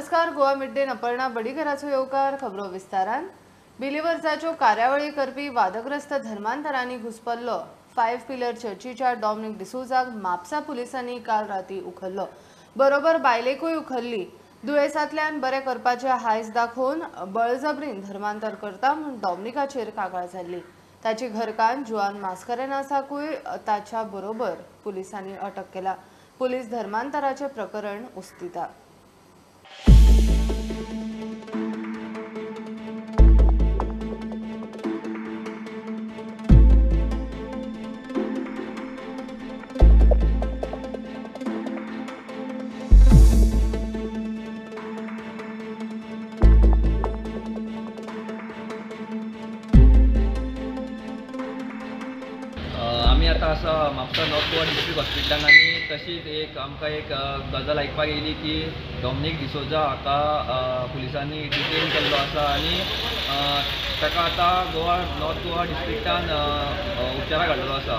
नमस्कार, Goa mid day Aparna बडीकराचो येवकार. खबरो विस्तारान. बिलिव्हर्साच्यो कार्यावळी करपी वादग्रस्त धर्मांतरांनी घुसपल्लो फायव्ह पिलर चर्चीच्या डॉमिनिक डिसोजाक म्हापसा पुलिसांनी काल राती उखल्लो. बरोबर बायलेकूय उखल्ली. दुयेंसांतल्यान बरें करपाचे हायस दाखोवन बळजबरीन धर्मांतर करता म्हूण डॉमिनिकाचेर कागाळ जाल्ली. ताची घरकान्न जुआन मास्करेनासाकूय ताच्या बरोबर पुलिसांनी अटक केला. पुलीस धर्मांतराचे प्रकरण उस्तिता. आसा म्हापसा नॉर्थ गोवा डिस्ट्रिक्ट हॉस्पिटलान आनी तशीच एक आमकां एक गजाल आयकपाक येयली की डॉमिनिक डिसोजा हाका पुलिसांनी डिटेन केल्लो आसा आनी ताका आतां गोवा नॉर्थ गोवा डिस्ट्रिक्टान उपचाराक हाडलेलो आसा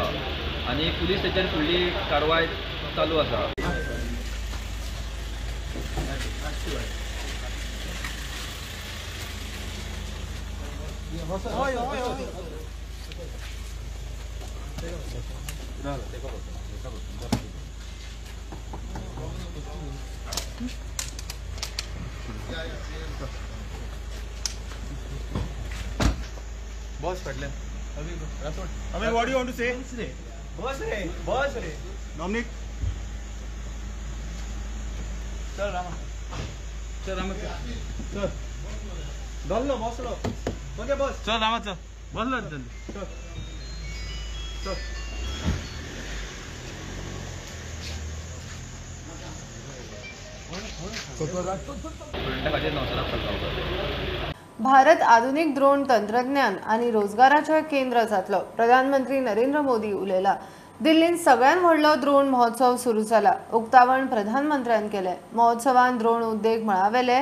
आनी पुलीस तेचेर फुडली कारवाय चालू आसा. बस फाटल्यान. I mean, what do you want to say? बस रे, बस रे. डॉमिनिक. चल रामा. चल रामा. चल. बसलो बसलो. ओके बस. चल रामा चल. बसलो चल. चल. चल. भारत आधुनिक ड्रोन तंत्रज्ञान आणि रोजगाराचे केंद्र जातलो, प्रधानमंत्री नरेंद्र मोदी उलयला. दिल्लीत सगळ्यात व्हडलो ड्रोन महोत्सव सुरू जाला. उक्तावण प्रधानमंत्र्यान केले. महोत्सवान ड्रोन उद्योग मळावेले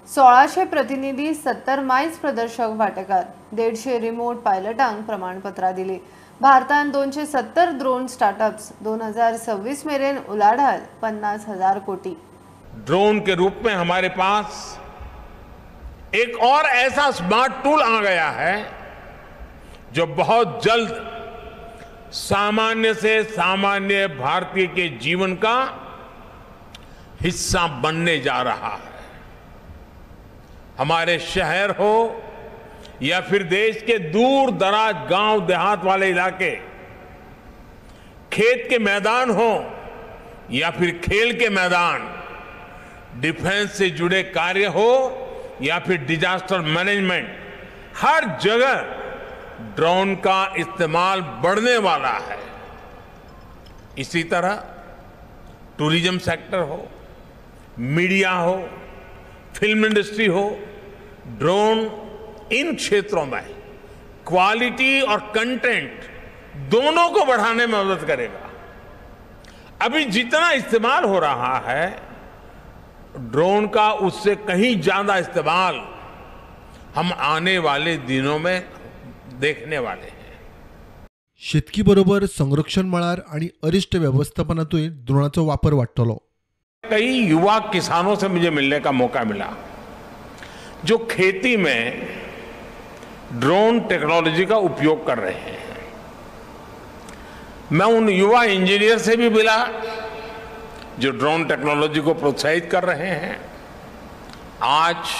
1600 प्रतिनिधी 70 मायल्स प्रदर्शक वाटेकार, 150 रिमोट पायलटांक प्रमाणपत्रां दिली. भारतान 270 ड्रोन स्टार्टअप्स 2026 मेरेन उलाढाल 50,000 कोटी. ड्रोन के रूप में हमारे पास एक और ऐसा स्मार्ट टूल आ गया है जो बहुत जल्द सामान्य से सामान्य भारतीय के जीवन का हिस्सा बनने जा रहा है। हमारे शहर हो या फिर देश के दूर दराज गांव देहात वाले इलाके, खेत के मैदान हो या फिर खेल के मैदान, डिफेंस से जुड़े कार्य हो या फिर डिजास्टर मैनेजमेंट, हर जगह ड्रोन का इस्तेमाल बढ़ने वाला है। इसी तरह टूरिज्म सेक्टर हो, मीडिया हो, फिल्म इंडस्ट्री हो, ड्रोन इन क्षेत्रों में क्वालिटी और कंटेंट दोनों को बढ़ाने में मदद करेगा। अभी जितना इस्तेमाल हो रहा है ड्रोन का, उससे कहीं ज्यादा इस्तेमाल हम आने वाले दिनों में देखने वाले हैं। शेतकी बरोबर संरक्षण मळार आणि अरिष्ट व्यवस्थापनातूय ड्रोनाचो वापर वाडटलो। कई युवा किसानों से मुझे मिलने का मौका मिला जो खेती में ड्रोन टेक्नोलॉजी का उपयोग कर रहे हैं। मैं उन युवा इंजीनियर से भी मिला जो ड्रोन टेक्नोलॉजी को प्रोत्साहित कर रहे हैं। आज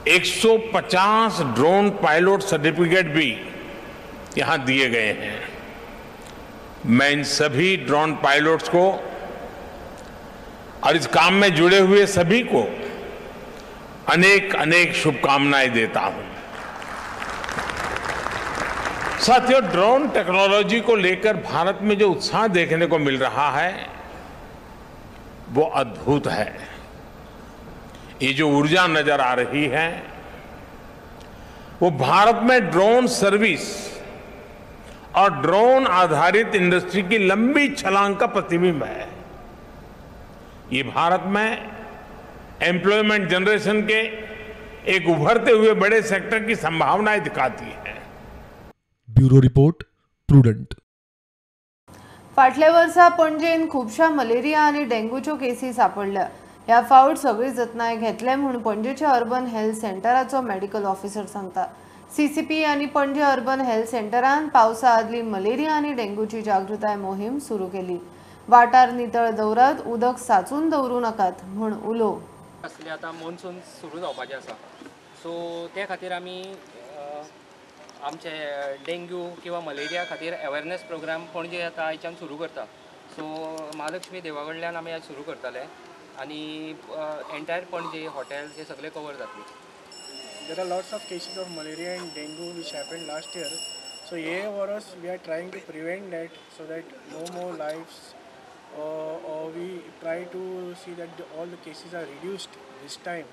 150 ड्रोन पायलट सर्टिफिकेट भी यहां दिए गए हैं। मैं इन सभी ड्रोन पायलट्स को और इस काम में जुड़े हुए सभी को अनेक अनेक शुभकामनाएं देता हूं। साथियों, ड्रोन टेक्नोलॉजी को लेकर भारत में जो उत्साह देखने को मिल रहा है वो अद्भुत है। ये जो ऊर्जा नजर आ रही है वो भारत में ड्रोन सर्विस और ड्रोन आधारित इंडस्ट्री की लंबी छलांग का प्रतिबिंब है। ये भारत में एम्प्लॉयमेंट जनरेशन के एक उभरते हुए बड़े सेक्टर की संभावनाएं दिखाती है। Bureau report, Prudent. फाटल्या वर्सा पणजेन खुबश्या मलेरिया आनी डेंग्यूच्यो केसी सांपडल्या. ह्या फावट सगळी जतनाय घेतले म्हूण पणजेच्या अर्बन हेल्थ सेंटराचो मेडिकल ऑफिसर सांगता. सीसीपी आनी पणजे अर्बन हेल्थ सेंटरान पावसा आदली मलेरिया आनी डेंग्यूची जागृताय मोहीम सुरू केली. वाठार नितळ दवरात, उदक साचून दवरूं नाकात म्हूण उलो. आसले आतां मॉन्सून सुरू जावपाचें आसा, सो ते खातीर आमी आमचे डेंग्यू किंवा मलेरिया खातीर अवेरनेस प्रोग्राम पणजे आतां आयच्यान सुरू करता. सो महालक्ष्मी देवा कडल्यान आमी आज सुरू करतले आनी एंटायर पणजे हॉटेल्स हे सगळे कवर जातले. There are lots of cases of malaria and dengue which happened last year. So here was we are trying to prevent that so that no more lives, or we try to see that all the cases are reduced this time.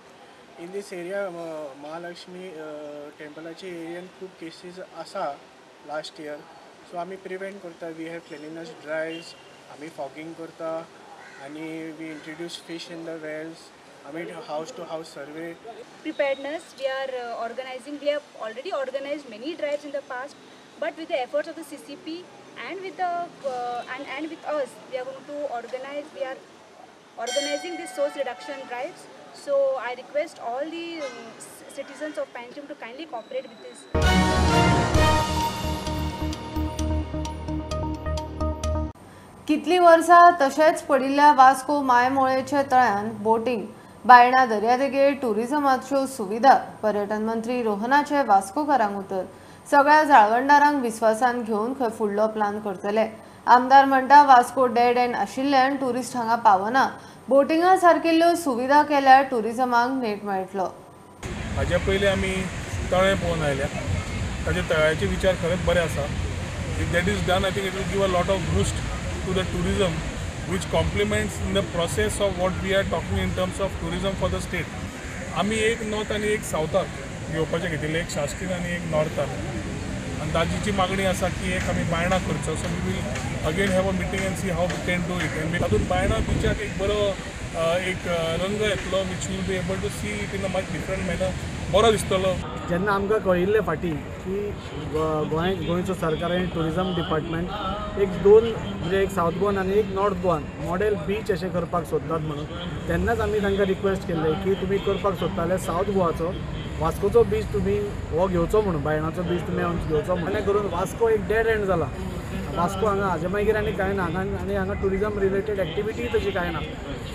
In this area, Mahalakshmi टेम्पलाचे एरियान खूब cases आसा last year. So आमी prevent करता. We have cleanliness drives, आमी fogging करता आनी we introduce fish in the wells. आमी house to house survey. Preparedness, we are organizing, we have already organized many drives in the past, but with the efforts of the CCP and with the and with us, we are going to organize, we are organizing this source reduction drives. So I request all the citizens of Panjim to kindly cooperate with this. कितली वर्सां तशेंच पडिल्ल्या Vasco मायमोळेच्या तळ्यान boating, Baina दर्यादेगेर टुरिझमाच्यो सुविधा. पर्यटन मंत्री रोहनाचे वास्कोकारांक उतर. सगळ्या जाळवणदारांक विस्वासान घेवन खंय फुडलो प्लान करतले. आमदार म्हणटा वास्को डेड एंड आशिल्ल्यान ट्युरिस्ट हांगा पावना. बोटिंगा सारकिल्ल्यो सुविधा केल्यार टुरिझमाक नेट मेळटलो. हाजे पयलीं आमी तळें पळोवन आयल्या. ताचे तळ्याचे विचार खरेंच बरे आसा. If that is done, I think it will give a lot of boost to the tourism, which complements in the process of what we are talking in terms of tourism for the state. आमी एक north आनी एक सावथाक घेवपाचें घेतिल्लें, एक शास्तीन आनी एक नॉर्थाक. आनी ताची मागणी आसा की एक आमी बायणा करचो. So we will again have a meeting and see how we can do it. आनी तातूंत बायणा बिचाक एक बरो एक रंग येतलो, which will be able to see it in a much different manner. बरो दिसतलो. जेन्ना आमकां कळिल्लें फाटीं की गोंयचो सरकार आनी ट्युरिजम डिपार्टमेंट एक दोन म्हणजे एक सावथ गोवन आनी एक नॉर्थ गोवन मॉडेल बीच अशें करपाक सोदतात म्हणून, तेन्नाच आमी तांकां रिक्वेस्ट केल्लें की तुमी करपाक सोदता जाल्यार सावथ गोवाचो वास्कोचो बीच तुमी हो घेवचो म्हणून, बायणाचो बीच तुमी घेवचो म्हणून. जेणे करून वास्को एक डेड एंड जाला. वास्को हांगा हाजे मागीर आनी कांय ना, हांगा आनी हांगा ट्युरिजम रिलेटेड एक्टिविटी तशी कांय ना.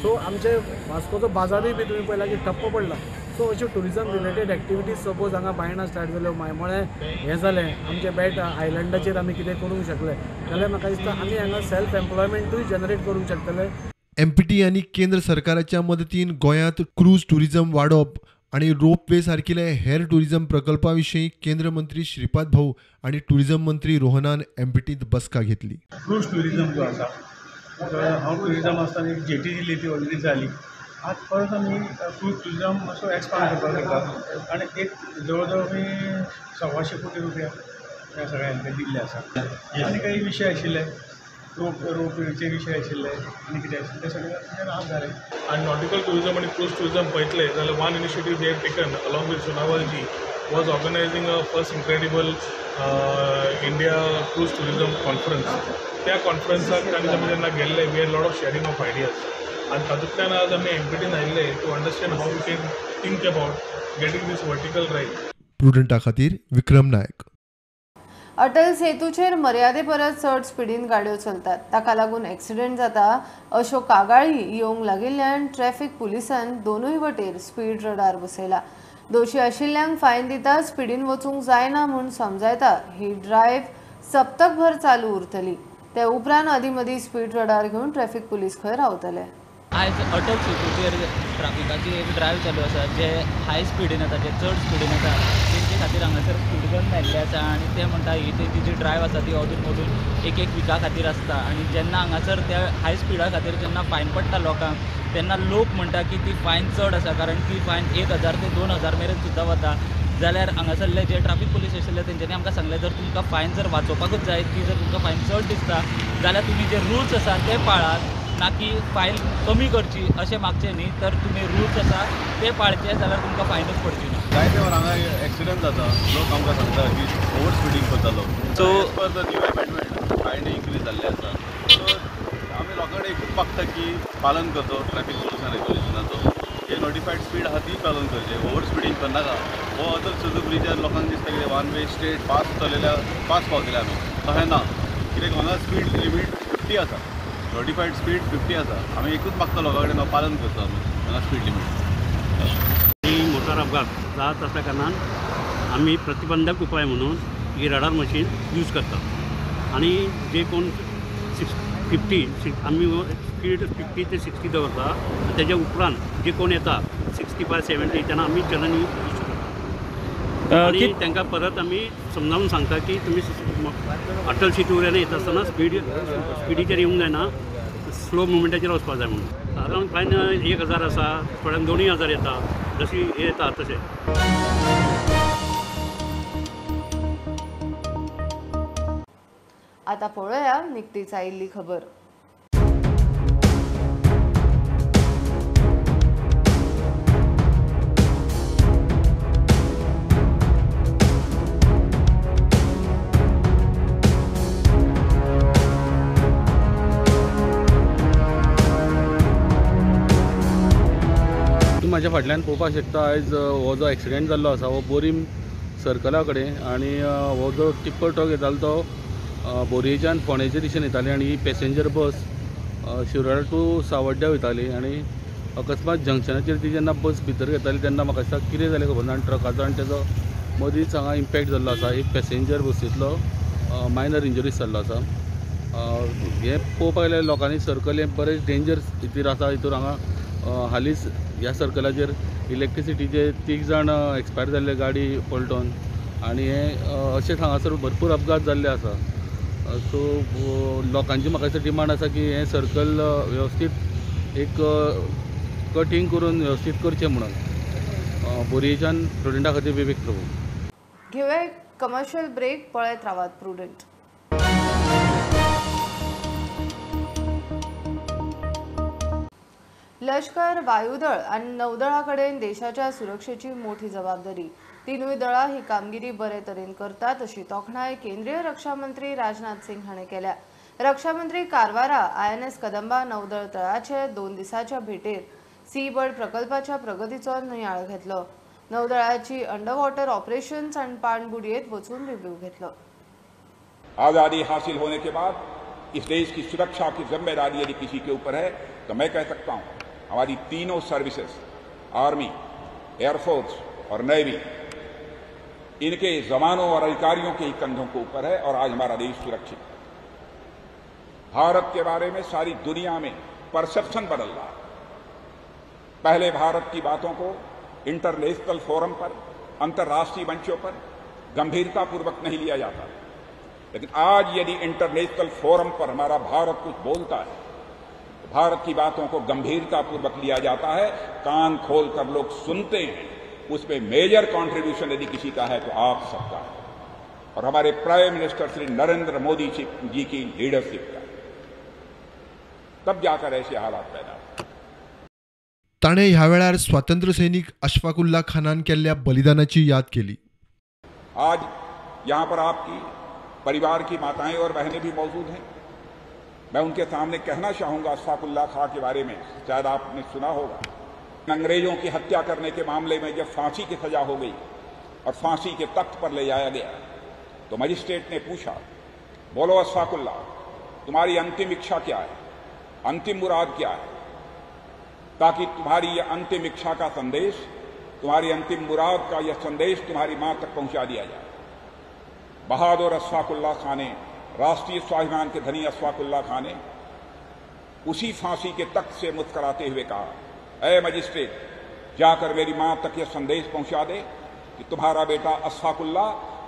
सो आमचे वास्कोचो बाजारूय बी तुमी पळयला की ठप्प पडला. सो अश्यो ट्युरिजम रिलेटेड एक्टिविटीज सपोज हांगा बायणां स्टार्ट जाल्यो, मायमोळें हें जालें, आमचे बेट आयलंडाचेर आमी कितें करूंक शकले जाल्यार म्हाका दिसता आमी हांगा सेल्फ एम्प्लॉयमेंटूय जनरेट करूंक शकतले. एमपीटी आनी केंद्र सरकाराच्या मदतीन गोंयांत क्रूज ट्युरिझम वाडोवप आनी रोप वे सारकिले हेर ट्युरिझम प्रकल्पा विशीं केंद्र मंत्री श्रीपाद भाऊ आनी ट्युरिझम मंत्री रोहनान एमपीटींत बसका घेतली. क्रूज ट्युरिझम जो आसा, हांव ट्युरिझम आसतना एक जेटी दिल्ली ती ऑलरेडी जाली. आतां परत आमी क्रूज ट्युरिझम मातसो एक्सपांड करपाक सोदता आनी एक जवळ जवळ आमी 125 कोटी रुपया ह्या सगळ्यांक दिल्ले आसा. आनी काही विशय आशिल्ले, रोपवेचे विशय आशिल्ले आनी कितें आशिल्ले ते सगळे आज जाले. आनी नॉटिकल ट्युरिझम आनी क्रूज ट्युरिझम पळयतले जाल्यार one initiative they have taken along with Sonowalji was organising a first incredible India cruise tourism conference. त्या कॉन्फरन्साक तांणी आमी जेन्ना गेल्ले, we had lot of sharing of ideas. आनी तातूंतल्यान आज आमी एमपीटीन आयिल्ले to understand how we can think about getting this vertical right. प्रुडंटा खातीर विक्रम नायक. अटल सेतूचेर मर्यादे परस चड स्पिडीन गाडयो चलतात, ताका लागून एक्सिडेंट जाता अश्यो कागाळी येवंक लागिल्ल्यान ट्रॅफिक पुलिसान दोनूय वटेर स्पीड रडार बसयला. दोशी आशिल्ल्यांक फायन दिता, स्पिडीन वचूंक जायना म्हूण समजायता. ही ड्रायव्ह सप्तकभर चालू उरतली. ते उपरांत अदीं मदीं स्पीड रडार घेवन ट्रॅफिक पुलीस खंय रावतले. आयज अटल सेतूचेर ट्राफिकाची एक ड्रायव्ह चालू आसा, जे हाय स्पिडीन येता, जे चड स्पिडीन येता तेंचे खातीर हांगासर स्पीड गन लायिल्ले आसा. आनी ते म्हणटा ही तेंची जी ड्रायव्ह आसा ती अदून मदून एक एक विका खातीर आसता. आनी जेन्ना हांगासर त्या हाय स्पिडा खातीर जेन्ना फायन पडटा लोकांक, तेन्ना लोक म्हणटा की ती फायन चड आसा, कारण ती फायन 1000 ते 2000 मेरेन सुद्दां वता. जाल्यार हांगासरले जे ट्राफीक पुलीस आशिल्ले तेंच्यांनी आमकां सांगलें, जर तुमकां फायन जर वाचोवपाकूच जाय, ती जर तुमकां फायन चड दिसता जाल्यार तुमी जे रुल्स आसा ते पाळात, ना की फायल कमी करची अशें मागचें न्ही, तर तुमी रुल्स आसा ते पाळचे जाल्यार तुमकां फायनूच पडची ना. जायते वेळार हांगा एक्सिडंट जाता, लोक आमकां सांगता की ओवर स्पिडींग करता लोक. So as per the new amendment fine increase जाल्ले आसा. सो आमी लोकां कडेन एकूच मागता की पालन करचो ट्रॅफिक रुल्स आनी रेग्युलेशनाचो. जे नोटिफायड स्पीड आहा ती पालन करचें, ओवर स्पिडींग करनाका. हो अटल सेतू ब्रिजार लोकांक दिसता कितें वन वे स्ट्रेट फास्ट चलयल्यार फास्ट पावतले आमी, तशें ना. कित्याक हांगा स्पीड लिमीट 50 आसा, नोटिफायड स्पीड 50 आसा. आमी एकूच मागता लोकां कडेन पालन करचो आमी हांगा स्पीड लिमीट. ही मोटार अपघात जात आसल्या कारणान आमी प्रतिबंधक उपाय म्हणून ही रडार मशीन यूज करतात आनी जे कोण 50 आमी स्पीड 50 ते 60 दवरता आनी तेज्या उपरांत जे कोण येता 65 70 तेन्ना आमी चलन यूज करता आनी तांकां परत आमी समजावन सांगता की तुमी अटल सेतू वयल्यान येता आसतना स्पिडीचेर येवंक जायना, स्लो मुवमेंटाचेर वचपाक जाय म्हणून. सादारण फायन 1000 आसा, थोड्यांक 2000 येता, जशी येता तशें. आता पळोवया निकतीच आयिल्ली खबर. तूं म्हाज्या फाटल्यान पळोवपाक शकता आयज हो जो एक्सिडेंट जाल्लो आसा हो बोरीम सर्कला कडेन आनी हो जो टिप्पर ट्रक येतालो तो बोरयेच्यान फोंडेचे दिशेन येताली आनी ही पॅसेंजर बस शिरोडा टू सावड्ड्या वयताली आनी अकस्मात जंक्शनाचेर ती जेन्ना बस भितर घेताली तेन्ना म्हाका दिसता कितें जालें खबर ना आनी ट्रकाचो आनी तेजो मदींच हांगा इम्पॅक्ट जाल्लो आसा. एक पॅसेंजर बसींतलो मायनर इंजरीज जाल्लो आसा. हें पळोवपाक गेल्यार लोकांनी सर्कल हें बरेंच डेंजर हितूर आसा. हितूर हांगा हालींच ह्या सर्कलाचेर इलेक्ट्रिसिटीचे 3 जाण एक्सपायर जाल्ले गाडी पलटोन आनी हें अशेंच हांगासर भरपूर अपघात जाल्ले आसा. सो लोकांची म्हाका दिसता डिमांड आसा की हें सर्कल वेवस्थीत एक कटींग करून वेवस्थीत करचें म्हणून. बोरयेच्यान प्रुडंटा खातीर विवेक प्रभू. घेवया एक कमर्शियल ब्रेक, पळयत रावात प्रुडंट. लष्कर, वायुदळ आनी नौदळा कडेन देशाच्या सुरक्षेची मोठी जबाबदारी. तिनूय दळां ही कामगिरी बरे तरेन करतात अशी तोखणाय केंद्रीय रक्षा मंत्री राजनाथ सिंग हाणें केल्या. रक्षा मंत्री कारवारा INS Kadamba नौदळ तळाचे 2 दिसाच्या भेटेर सी बर्ड प्रकल्पाच्या प्रगतीचो नियाळ घेतलो. नौदळाची अंडरवॉटर ऑपरेशन्स आनी पाणबुडयेत वचून रिव्ह्यू घेतलो. आज़ादी हासिल होने के बाद इस देश की सुरक्षा की जिम्मेदारी यदि किसी के ऊपर है तो मैं कह सकता हूं हमारी तीनों सर्विसेज, आर्मी, एयरफोर्स और नेवी, इनके जवानों और अधिकारियों के ही कंधों के ऊपर है और आज हमारा देश सुरक्षित है। भारत के बारे में सारी दुनिया में परसेप्शन बदल रहा है। पहले भारत की बातों को इंटरनेशनल फोरम पर, अंतर्राष्ट्रीय मंचों पर गंभीरतापूर्वक नहीं लिया जाता, लेकिन आज यदि इंटरनेशनल फोरम पर हमारा भारत कुछ बोलता है तो भारत की बातों को गंभीरतापूर्वक लिया जाता है, कान खोल कर लोग सुनते हैं। उसमें मेजर कंट्रीब्यूशन यदि किसी का है तो आप सबका है और हमारे प्राइम मिनिस्टर श्री नरेंद्र मोदी जी की लीडरशिप का, तब जाकर ऐसे हालात पैदा हुए। ताणें ह्या वेळार स्वातंत्र्य सैनिक अशफाकुल्ला खानान केल्ल्या बलिदानाची याद केली। आज यहाँ पर आपकी परिवार की माताएं और बहनें भी मौजूद हैं। मैं उनके सामने कहना चाहूंगा अशफाकुल्ला खां के बारे में शायद आपने सुना होगा। अंग्रेजों की हत्या करने के मामले में जब फांसी की सजा हो गई और फांसी के तख्त पर ले जाया गया तो मजिस्ट्रेट ने पूछा, बोलो अशफाकुल्ला, तुम्हारी अंतिम इच्छा क्या है, अंतिम मुराद क्या है, ताकि तुम्हारी यह अंतिम इच्छा का संदेश, तुम्हारी अंतिम मुराद का यह संदेश तुम्हारी मां तक पहुंचा दिया जाए। बहादुर अशफाकुल्ला खां ने, राष्ट्रीय स्वाभिमान के धनी अशफाकुल्ला खां ने उसी फांसी के तख्त से मुस्कुराते हुए कहा, ऐ मजिस्ट्रेट, जाकर मेरी मां तक यह संदेश पहुंचा दे कि तुम्हारा बेटा अशफाकुल्ला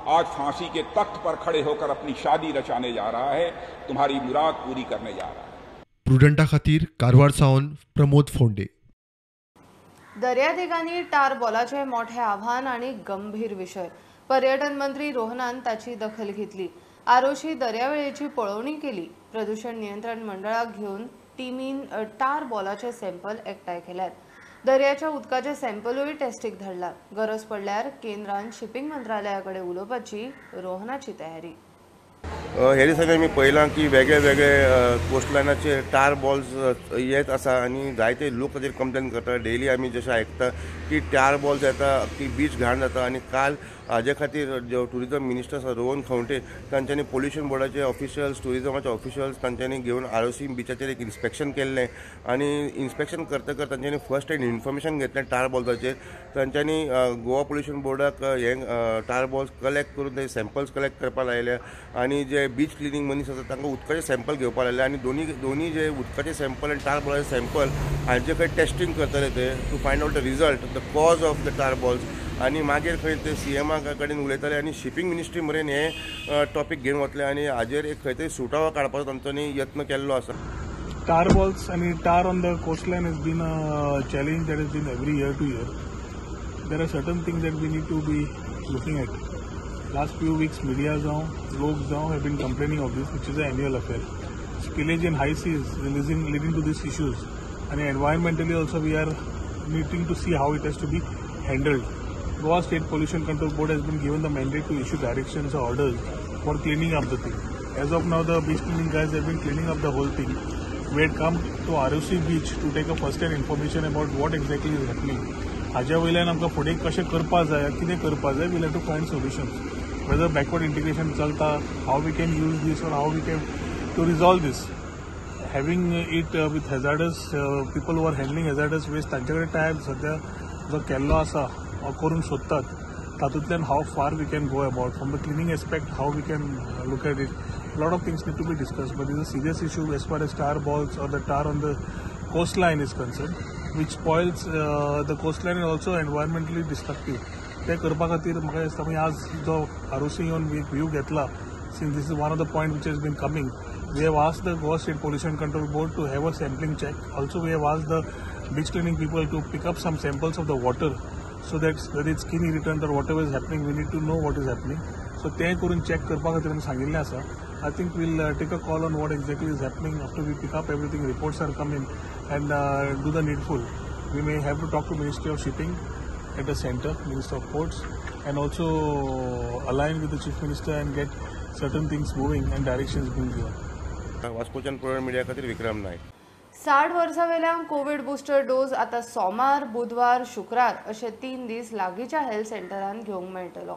आज फांसी के तख्त पर खड़े होकर अपनी शादी रचाने जा रहा है, तुम्हारी मुराद पूरी करने जा रहा है। प्रुडंटा खातीर कारवार सावन प्रमोद फोंडे। दर्यादेगांनी टार बॉलाचे मोठे आव्हान आणि गंभीर विषय। पर्यटन मंत्री रोहनान ताची दखल घेतली। आरोशी दर्यावेळेची पळोवणी केली। प्रदूषण नियंत्रण मंडळाक घेवन टीमीन टार बॉलाचे सॅम्पल एकठांय केल्यात। दर्याच्या उदकाचे सॅम्पलूय टेस्टीक धाडला। गरज पडल्यार केंद्रान शिपिंग मंत्रालया कडेन उलोवपाची रोहनाची तयारी। हे दिसांनी आमी पळयलां की वेगळे वेगळे कोस्टलायनाचेर टार बॉल्स येत आसा आनी जायते लोक ताचेर कंप्लेन करता. डेली आमी जशें आयकता की टार बॉल्स येता की बीच घाण जाता. आनी काल हाजे खातीर जो टुरिजम मिनिस्टर आसा रोहन खंवटे तांच्यांनी पोल्युशन बोर्डाचे ऑफिशियल्स, टुरिजमाचे ऑफिशियल्स तांच्यांनी घेवन आरोसी बिचाचेर एक इन्स्पेक्शन केल्लें आनी इन्स्पेक्शन करतकर तांच्यांनी फर्स्ट हँड इन्फॉर्मेशन घेतलें टार बॉल्साचेर. तांच्यांनी गोवा पोल्युशन बोर्डाक हे टार बॉल्स कलेक्ट करून ते सॅम्पल्स कलेक्ट करपाक लायले आनी जे बीच क्लिनींग मनीस आसा तांकां उदकाचे सॅम्पल घेवपाक लायले आनी दोनी जे उदकाचे सॅम्पल आनी टार बॉलाचे सॅम्पल हांचे खंय टेस्टींग करतले ते to find out the result, the cause of the tar balls. आनी मागीर खंय ते सीएमा कडेन उलयतले आनी शिपींग मिनिस्ट्री मेरेन हे टॉपीक घेवन वतले आनी हाजेर एक खंय तरी सुटावो काडपाचो तांच्यांनी यत्न केल्लो आसा. टार बॉल्स आनी tar on the coastline has been a challenge that has been every year to year. There are certain things that we need to be looking at. Last few weeks media जावं लोक जावं have been complaining of this, which is a annual affair. Spillage in high seas leading to these issues, and environmentally also we are needing to see how it has to be handled. Goa State Pollution Control Board has been given the mandate to issue directions or orders for cleaning up the thing. As of now, the beach cleaning guys have been cleaning up the whole thing. We had come to ROC beach to take a first-hand information about what exactly is happening. हाज्या वयल्यान आमकां फुडें कशें करपा जाय, कितें करपा जाय, we have to find solutions. Whether backward integration चलता, how we can use this or how we can to resolve this. Having it with hazardous people who are handling hazardous waste, तांचे कडेन टायप सद्या जो केल्लो आसा करूंक सोदतात तातूंतल्यान how far we can go about from the cleaning aspect, how we can look at it. Lot of things need to be discussed, but is a serious issue as far as tar balls or the tar on the coastline is concerned, which spoils the coastline and also environmentally destructive. ते करपा खातीर म्हाका दिसता आमी आज जो आरोसी येवन एक व्यू घेतला, since this is one of the point which has been coming, we have asked the Goa State Pollution Control Board to have a sampling check. Also we have asked the beach cleaning people to pick up some samples of the water so that whether it's skin irritant or whatever is happening, we need to know what is happening. So तें करून check करपा खातीर आमी सांगिल्लें आसा. I think we'll take a call on what exactly is happening after we pick up everything, reports are coming and do the needful. We may have to talk to Ministry of Shipping at the center, Minister of Ports, and also align with the Chief Minister and get certain things moving and directions being given. वास्कोच्यान puran media खातीर विक्रम नायक. 60 वर्सां वेल्यान Covid booster dose आतां सोमार, बुधवार, शुक्रार अशे 3 दीस लागींच्या हेल्थ सेंटरान घेवंक मेळटलो.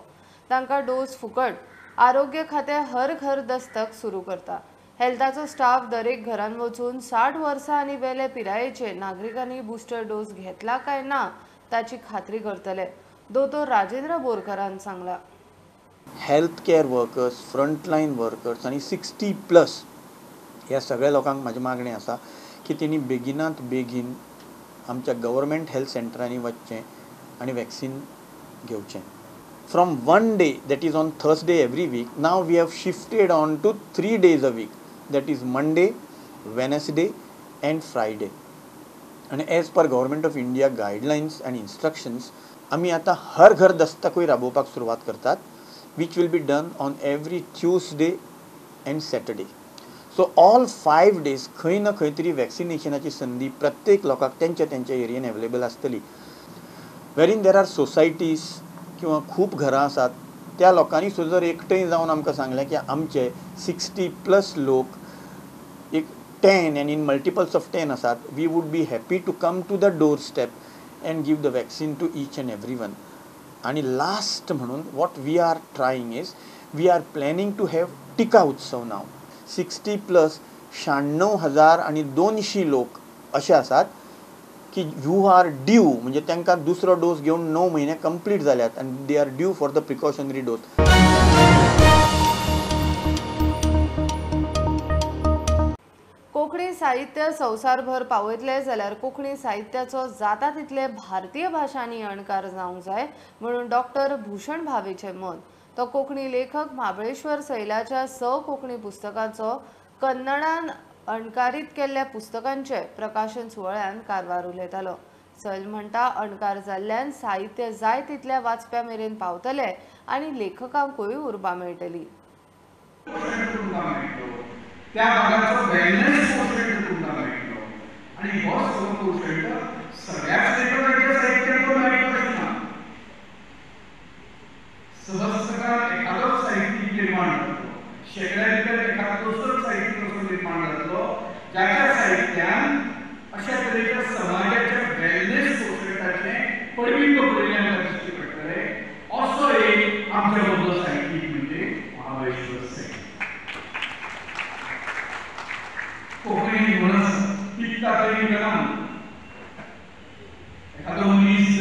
तांकां डोस फुकट. आरोग्य खातें हर घर दस्तक सुरू करता. हेल्थाचो स्टाफ दरेक घरान वचून 60 वर्सां आनी वेले पिरायेचे नागरिकांनी बुस्टर डोस घेतला काय ना ताची खात्री करतले. दोतोर राजेंद्र बोरकरान सांगला. Health care workers, frontline workers आनी 60 प्लस ह्या सगळ्या लोकांक म्हाजी मागणी आसा की तेणी बेगिनात बेगीन आमच्या गव्हर्मेंट हेल्थ सेंटरांनी वचचें आनी वॅक्सीन घेवचें. From 1 day, that is on Thursday every week, now we have shifted on to 3 days a week, that is Monday, Wednesday and Friday. आनी as per government of India guidelines and instructions आमी आतां हर घर दस्तकूय राबोवपाक सुरवात करतात, which will be done on every Tuesday and Saturday. So all 5 days खंय ना खंय तरी वॅक्सिनेशनाची संदी प्रत्येक लोकांक तेंच्या तेंच्या एरियेन एवेलेबल आसतली. वेरीन there are societies किंवा खूब घरां आसात त्या लोकांनी सुद्दां जर एकठांय जावन आमकां सांगलें की आमचे 60 प्लस लोक एक 10 and in multiples of 10 आसात, we would be happy to come to the door step and give the vaccine to each and every one. आनी लास्ट म्हणून what we are trying is we are planning to have Tika Utsav now. 60 plus 96,200 लोक अशे आसात की you are due, म्हणजे तांकां दुसरो dose घेवन 9 म्हयने कंप्लीट जाल्यात आनी they are due for the precautionary dose. Konkani साहित्य संवसारभर पावयतले जाल्यार कोंकणी साहित्याचो जाता तितले भारतीय भाशांनी अणकार जावंक जाय म्हणून डॉक्टर भूषण भावेचें मत. तो कोंकणी लेखक महाबळेश्वर सैलाच्या 6 कोंकणी पुस्तकांचो कन्नडान अणकारीत केल्ल्या पुस्तकांचे प्रकाशन सुवाळ्यान कारवार उलयतालो. सैल म्हणटा अणकार जाल्ल्यान साहित्य जाय तितल्या वाचप्या मेरेन पावतले आनी लेखकांकूय उर्बा मेळटली. त्या भागाचो वेलनेस कोशंट तुमकां मेळटलो आनी हो सगळो कोशंट सगळ्याच लेखकांच्या साहित्यांत मेळटलो अशें ना. सहस्रकार एखादोच साहित्यीक निर्माण जातलो, शेंकड्या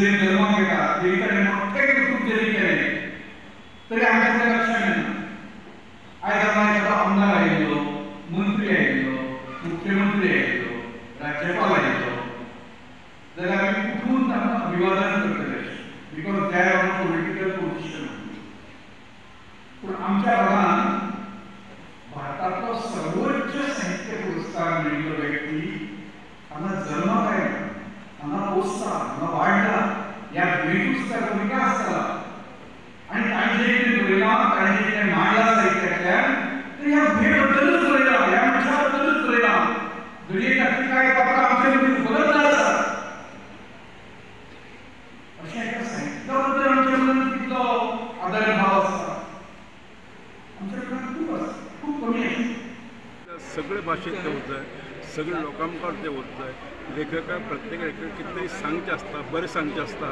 जरी जल्माक येता, जरी ताणें मोठें कर्तृत्व जरी केलें तरी आमच्या तें लक्षात येना. आयज हांगा एखादो आमदार आयिल्लो, मंत्री आयिल्लो, मुख्यमंत्री आयिल्लो, राज्यपाल आयिल्लो जाल्यार आमी उठून तांकां अभिवादन करतले, because they are on political position. पूण आमच्या भागान भारतांतलो सर्वोच्च साहित्य पुरस्कार मेळिल्लो व्यक्ती हांगा जल्माक आयला, हांगा पोसता, हांगा वाडला, ह्या भुंयेंतूच ताचो विकास जाला आनी ताणें जें कितें बरयलां, ताणें जें कितें मांडलां साहित्यांतल्यान, तें ह्या भुंये बद्दलूच बरयलां, ह्या मनशा बद्दलूच बरयलां. घडये तातूंतलीं कांय पात्रां आमचे मदीं उपलब्ध आसात. अशें एका साहित्या बद्दल आमच्या मनांत कितलो आदर भाव आसता, आमच्या मनांत खूब आसा, खूब कमी आसा. सगळे भाशेंत ते वच जाय, सगळे लोकां मुखार ते वच जाय. लेखकाक प्रत्येक लेखकाक कितें तरी सांगचें आसता, बरें सांगचें आसता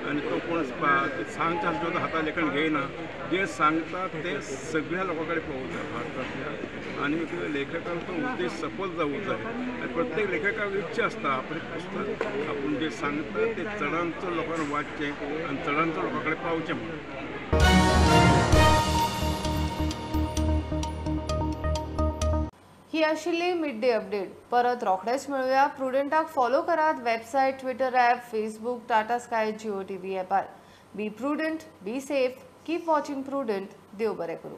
आनी तो कोण सांगचें आसता तो हातार लेखन घेयना, जें सांगता तें सगळ्या लोकां कडेन पावूंक जाय भारतांतल्या. आनी लेखकाक तो उद्देश सफल जावूंक जाय आनी प्रत्येक लेखकाक इच्छा आसता आपलें पुस्तक आपूण जें सांगता तें चडांत चड लोकांक वाचचें आनी चडांत चड लोकां कडेन पावचें म्हणून. ही आशिल्ली मिड डे अपडेट. परत रोखडेच मेळुया. प्रुडंटाक फॉलो करात website, Twitter app, Facebook, Tata Sky, Jio TV ॲपार. Be prudent, be safe, keep watching Prudent. देव बरें करूं.